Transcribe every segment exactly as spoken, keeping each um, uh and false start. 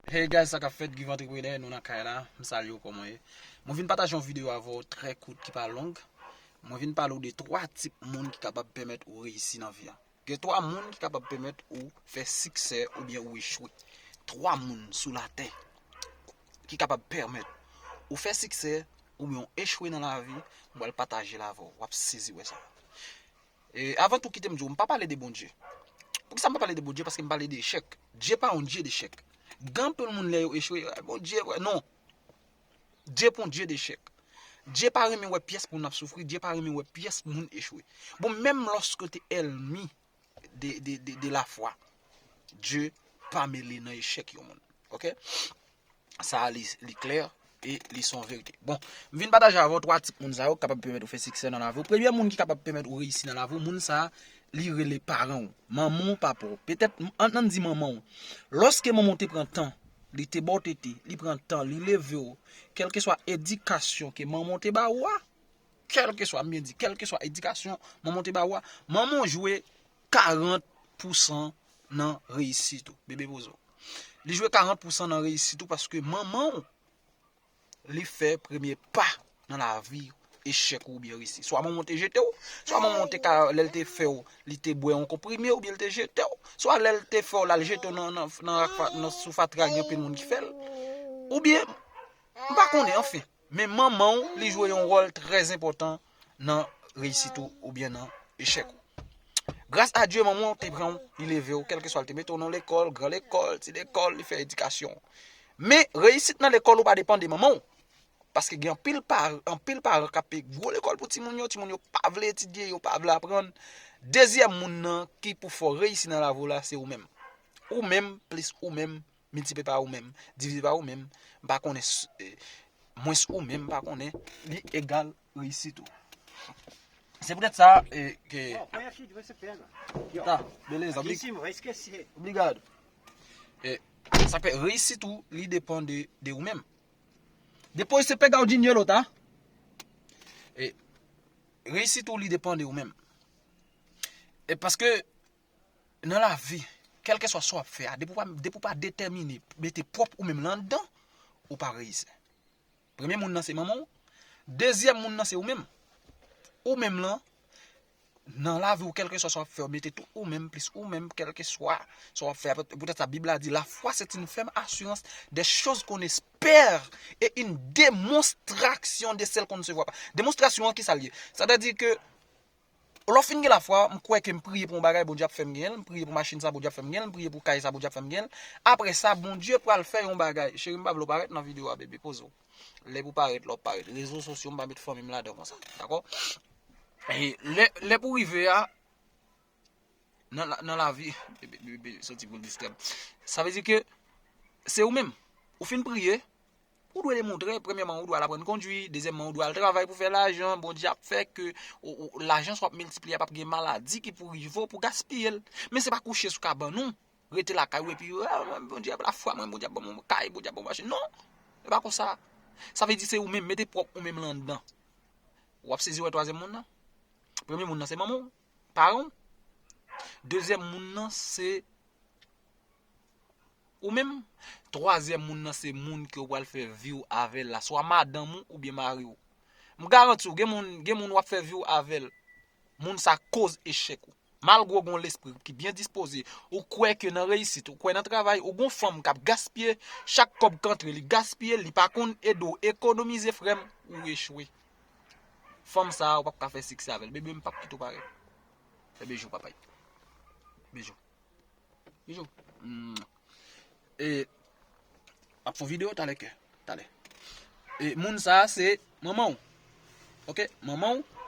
Hey guys, sa k ap fèt? Guy Entrepreneur, nou nan kay la. M salye w, kòman w ye? Mwen vin pataje yon videyo avè w trè kout ki pa long. Mwen vin pale w de twa tip moun ki kapab pèmèt ou reyisi nan vi a. Gen twa moun ki kapab pèmèt ou fè siksè oubyen ou echwe. Twa moun sou latè ki kapab pèmèt ou fè siksè oubyen ou echwe nan lavi, mwen pral pataje l avè w. W ap sezi wè sa. E, avan tou, kite m di w, m pa pale de Bondye. Poukisa m pa pale de Bondye? Paske m pale de echèk. Dye pa yon dye dechèk. Gen anpil moun, lè yo echwe, "Ah, Bondye, vre." Non. Dye pa yon dye dechèk. Dye pa renmen wè pyès moun ap soufri, Dye pa renmen wè pyès moun echwe. Bon, menm lòske w te ènmi de, de, de, de lafwa, Dye pa mele nan echèk yon moun. Oke? Sa a, li, li klè e li se yon verite. Bon, m vin pataje avè w twa tip moun sa yo ki kapab pèmèt ou fè siksè nan lavi w. Premye moun ki kapab pèmèt ou reyisi nan lavi w, moun sa a, li rele paran w, manman w, papa w. Petèt, ann, ann di manman w. Lòske manman w te pran tan, li te ba w tete, li pran tan, li leve w, kèlkeswa edikasyon ke manman w te ba ou a, kèlkeswa, m byen di, kèlkeswa edikasyon manman w te ba ou a, manman w jwe karant pousan nan reyisit ou. Bebe poze w. Li jwe karant pousan nan reyisit ou paske manman w, li fè premye pa nan lavi echèk ou oubyen reyisi. Swa manman w te jete w, swa manman w te ka, lè l te fè w, li te bwè yon konprime oubyen l te jete w, swa lè l te fè w, l al jete w nan, nan, nan rak fa-, nan, sou fatra, gen anpil moun ki fè l. Oubyen, m pa konnen, anfen. Men manman w, li jwe yon wòl trè enpòtan nan reyisit ou oubyen nan echèk ou. Gras a Dye, manman w te pran w, li leve w, kèlkeswa l te mete w nan lekòl, gran lekòl, ti lekòl, li fè edikasyon w. Men, reyisit nan lekòl ou pa depann de manman w. Paske gen anpil pa-, anpil paran k ap peye gwo lekòl pou timoun yo, timoun yo pa vle etidye, yo pa vle aprann. Dezyèm moun nan ki pou fè w reyisi nan lavi w la, se ou menm. Ou menm, plis ou menm, miltipliye pa ou menm, divize pa ou menm, m pa konnen s-, e, mwens ou menm, m pa konnen, li egal reyisit ou. Se poutèt sa, e, ke... Oh, pwemyè figi, mwen se pè la. Yo. Ta, beleza, obli-, Ici, mwen, est-ce que c'est... Obrigado. E, sa fè reyisit ou, li depann de, de ou menm. Depois você pegar o dinheiro, tá? E, reyisit ou, li depann de ou menm. E paske, nan lavi, kèlkeswa sa w ap fè a, depi w pa, depi w pa detèmine, mete pwòp ou menm lan anndan, ou pa reyisi. Premye moun nan se manman w, dezyèm moun nan se ou menm. Ou menm lan, nan lavi w, kèlkeswa sa w ap fè, w mete tout ou menm, plis ou menm, kèlkeswa sa w ap fè. Poutèt sa, Bib la di, la foi, c'est une ferme assurance des choses qu'on espère et une démonstration de celles qu'on ne se voit pas. Demonstrasyon an, ki sa l ye? Sa vle di ke, lè w fin gen lafwa, m kwè ke m priye pou yon bagay, Bondye ap fè m genyen l, m priye pou machin sa, Bondye ap fè m genyen l, m priye pou kay sa, Bondye ap fè m genyen l. Apre sa, Bondye pral fè yon bagay. Cheri, m pa vle w parèt nan videyo a, bebe, poze w. Lè pou parèt, lè w parèt. Rezo sosyo, m pa met fanmi m ladan konsa, dakò? E lè, lè pou rive a, nan la, nan lavi, bebe, bebe, soti pou l distrè m. Sa vle di ke se ou menm. Ou fin priye, ou dwe demontre, premyèman, ou dwe al aprann kondwi, dezyèmman, ou dwe al travay pou fè lajan, Bondye ap fè ke ou, ou, lajan sa w ap miltipliye a p ap gen maladi ki pou rive w pou gaspiye l. Men se pa kouche sou kabann ou, rete lakay ou epi, "Ah, Bondye ap, lafwa mwen, Bondye ap ban mwen kay, Bondye ap ban mwen machin." Non, e pa konsa. Sa vle di se ou menm, mete pwòp ou menm lan anndan. W ap sezi wè twazyèm moun nan. Premye moun nan se manman w, paran w. Dezyèm moun nan se ou menm. Twazyèm moun nan se moun ke w pral fè vi w avè l la, swa madanm ou oubyen mari w. M garanti w, gen moun, gen moun w ap fè vi w avè l, moun sa koz echèk ou. Malgre w gen yon lespri ki byen dispoze, ou kwè ke nan reyisit, ou kwè nan travay, ou gen yon fanm k ap gaspiye, chak kòb k antre, li gaspiye l, li pa konn ede w ekonomize, frè m, ou echwe. Fanm sa a, ou p ap ka fè siksè avè l. Bebe, m p ap kite w parèt. Fè bejou, papay. Bejou. Bejou. Mm. E, m ap fè yon videyo talè, kè. Talè. E, moun sa a, se manman w. Oke? Manman w,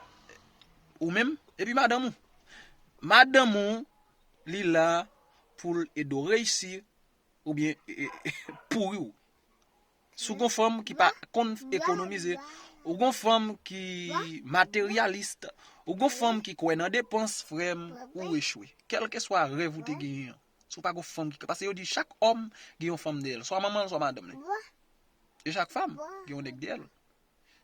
ou menm, epi madanm ou. Madanm ou, li la pou l ede w reyisi, oubyen, e, e, pouri w. Si w gon fanm ki pa konn ekonomize, ou gon fanm ki materyalis, ou gon fanm ki kwè nan depans, frè m, ou echwe. Kèlkeswa rèv ou te genyen an. Si w pa gon fanm ki, paske yo di chak òm gen yon fanm dèyè l, swa manman l, swa madanm li. E chak fanm gen yon nèg dèyè l.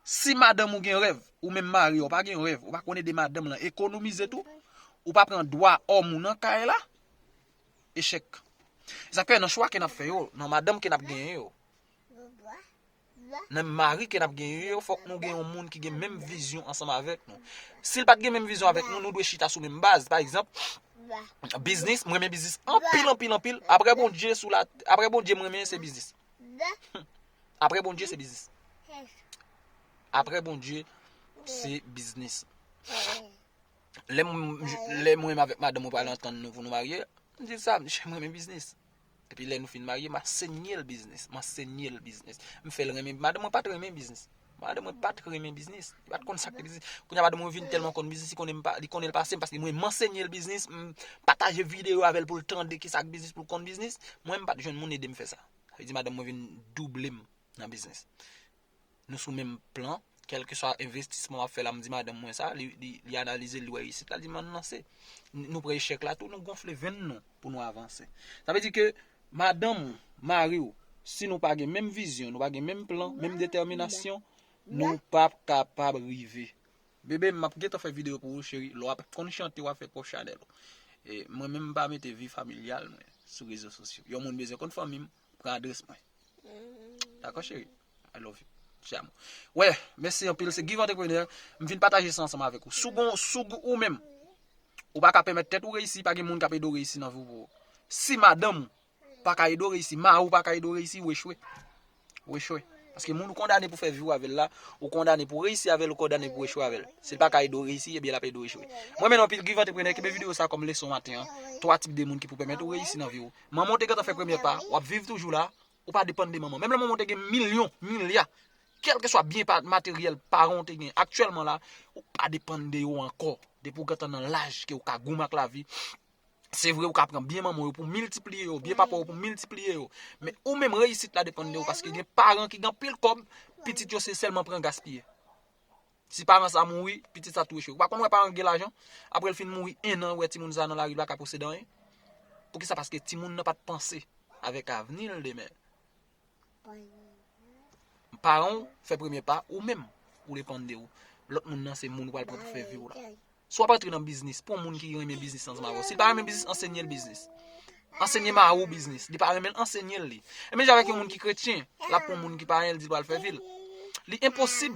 Si madanm ou gen rèv, ou menm mari a, ou pa gen rèv, ou pa konn ede madanm lan ekonomize tou, ou pa pran dwa òm ou nan kay la, echèk. Sa fè nan chwa ke n ap fè yo, nan madanm ke n ap genyen yo, nan mari ke n ap genyen yo, fòk nou gen yon moun ki gen menm vizyon ansanm avèk nou. Si l pa t gen menm vizyon avèk nou, nou dwe chita sou menm baz. Pa egzanp, biznis, mwen renmen biznis anpil, anpil, anpil. Apre Bondye sou la, apre Bondye, mwen renmen se biznis. Apre Bondye, se biznis. Apre Bondye, se biznis. Lè m, lè mwen menm avèk madanm mwen pral antann nou pou nou marye, m di l sa, m di, "Cheri, mwen renmen biznis." Epi lè nou fin marye, m ansenye l biznis. M ansenye l biznis. M fè l renmen. Madanm mwen pa t renmen biznis. Madanm mwen pa t renmen biznis. Li pa t konn sa k te biznis. Kounye a, madanm mwen vin tèlman konn biznis, li konnen m pa, li konnen l pase m, paske mwen, m ansenye l biznis, m pataje videyo avè l pou l tande ki sa k biznis, pou l konn biznis. Mwen, m pa t jwenn moun ede m fè sa. Sa vle di, madanm mwen vin double m nan biznis. Nou sou menm plan. Kèlkeswa envestisman w ap fè la, m di madanm mwen sa, li, li, li analize l, li wè isit la, li di, "M ann lanse." N-, nou pran echèk la tou, nou gonfle venn nou pou nou avanse. Sa vle di ke madanm ou, mari w, si nou pa gen menm vizyon, nou pa gen menm plan, menm detèminasyon, nou p ap kapab rive. Bebe, m ap gentan fè videyo pou ou, cheri. Lè w ap konn chante, w ap fè pwòp chanèl ou. E mwen menm, m pa mete vi familyal mwen sou rezo sosyo. Yon moun bezwen konn fanmi m, pran adrès mwen. Dakò, cheri? I love you. Te amo. Wè, mèsi anpil. Se Give Entrepreneur. M vin pataje sa ansanm avèk ou. Si w gon, si w, ou menm, ou pa ka pèmèt tèt ou reyisi, pa gen moun k ap ede w reyisi nan vi w pou ou. Si madanm ou pa ka ede w reyisi, mari w pa ka ede w reyisi, ou echwe. Ou echwe. Paske moun ou kondane pou fè vi w avè l la, ou kondane pou reyisi avè l, ou kondane pou echwe avè l. Si l pa ka ede w reyisi, ebyen l ap ede w echwe. Mwen menm anpil Give Entrepreneur, kenbe videyo sa kòm leson maten an. Twa tip de moun ki pou pèmèt ou reyisi nan vi w. Manman w te gentan fè premye pa, w ap viv toujou la, ou pa depann de manman. Menm lè manman w te gen milyon, milya, kèlkeswa byen pa, materyèl paran w te gen aktyèlman la, ou pa depann de yo ankò. Depi w gentan nan laj ke w ka goumen ak lavi, se vre, ou ka pran byen manman w yo pou miltipliye yo, byen papa w yo pou miltipliye yo. Men ou menm, reyisit la depann de ou, paske gen paran ki gen anpil kòb, pitit yo se sèlman pran gaspiye. Si paran sa mouri, pitit sa tou echwe. Ou pa konn wè paran gen lajan, apre l fin mouri, en an, ou wè timoun sa nan lari, li pa ka posede anyen. Poukisa? Paske timoun nan pa t panse avèk avni l demen. Paran w fè premye pa, ou menm, ou depann de ou. Lòt moun nan se moun ou pral pran pou fè vi w la. Si w ap antre nan biznis, pran moun ki renmen biznis ansanm avè w. Si l pa renmen biznis, ansenye l biznis. Ansenye mari w biznis. Li pa renmen l, ansenye l li. E menm jan avèk yon moun ki kretyen, l ap pran moun ki payen, l di l pral fè vi l. Li enposib.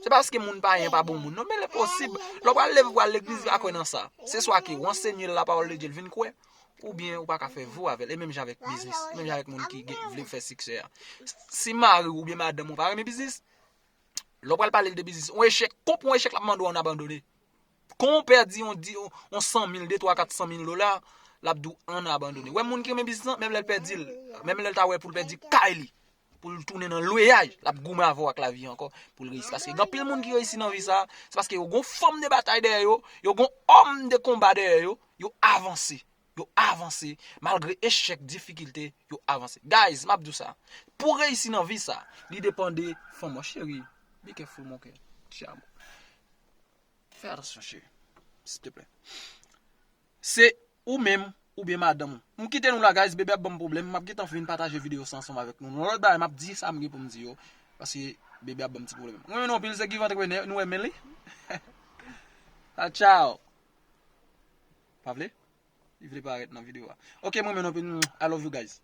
Se pa paske moun payen pa bon moun, non, men l enposib. Lè w pral leve, w pral legliz, li pa kwè nan sa. Se swa ke w ansenye l lapawòl de Dye, l vin kwè, oubyen ou pa ka fè vi w avè l. E menm jan avèk biznis, menm jan avèk moun ki gen, vle fè siksè a. Si mari w oubyen madanm ou pa renmen biznis, lè w pral pale l de biznis, yon echèk, konp yon echèk l ap mande w ann abandone. Kon w pèdi yon, di, yon, yon san mil, de, twa, kat san mil dola, l ap di w ann abandone. Wè moun ki renmen biznis lan, menm lè l pèdi l, menm lè l ta wè pou l pèdi kay li, pou l tounen nan lweyaj, l ap goumen avè w ak lavi ankò, pou l reyisi. Paske gen anpil moun ki reyisi nan vi sa, se paske yo gon fanm de batay dèyè yo, yo gon òm de konba dèyè yo, yo avanse. Yo avanse, malgre echèk, difikilte, yo avanse. Guys, m ap di w sa, pou reyisi nan vi sa, li depann de fanm ou, cheri. Be careful, mon cœur. Te amo. Fè atansyon, cheri. S'il te plaît. Se ou menm oubyen madanm ou. M kite nou la, guys, bebe ap ban m pwoblèm. M ap gentan vin pataje videyo sa ansanm avèk nou. Nan lòt bagay, m ap di sa m gen pou m di yo. Paske bebe ap ban m ti pwoblèm. Mwen, non, pil se Give Entrepreneur, nou renmen li. Ah, ciao. Pa vle? Li vle parèt nan videyo a. Ok, mwen, non, pil, I love you, guys.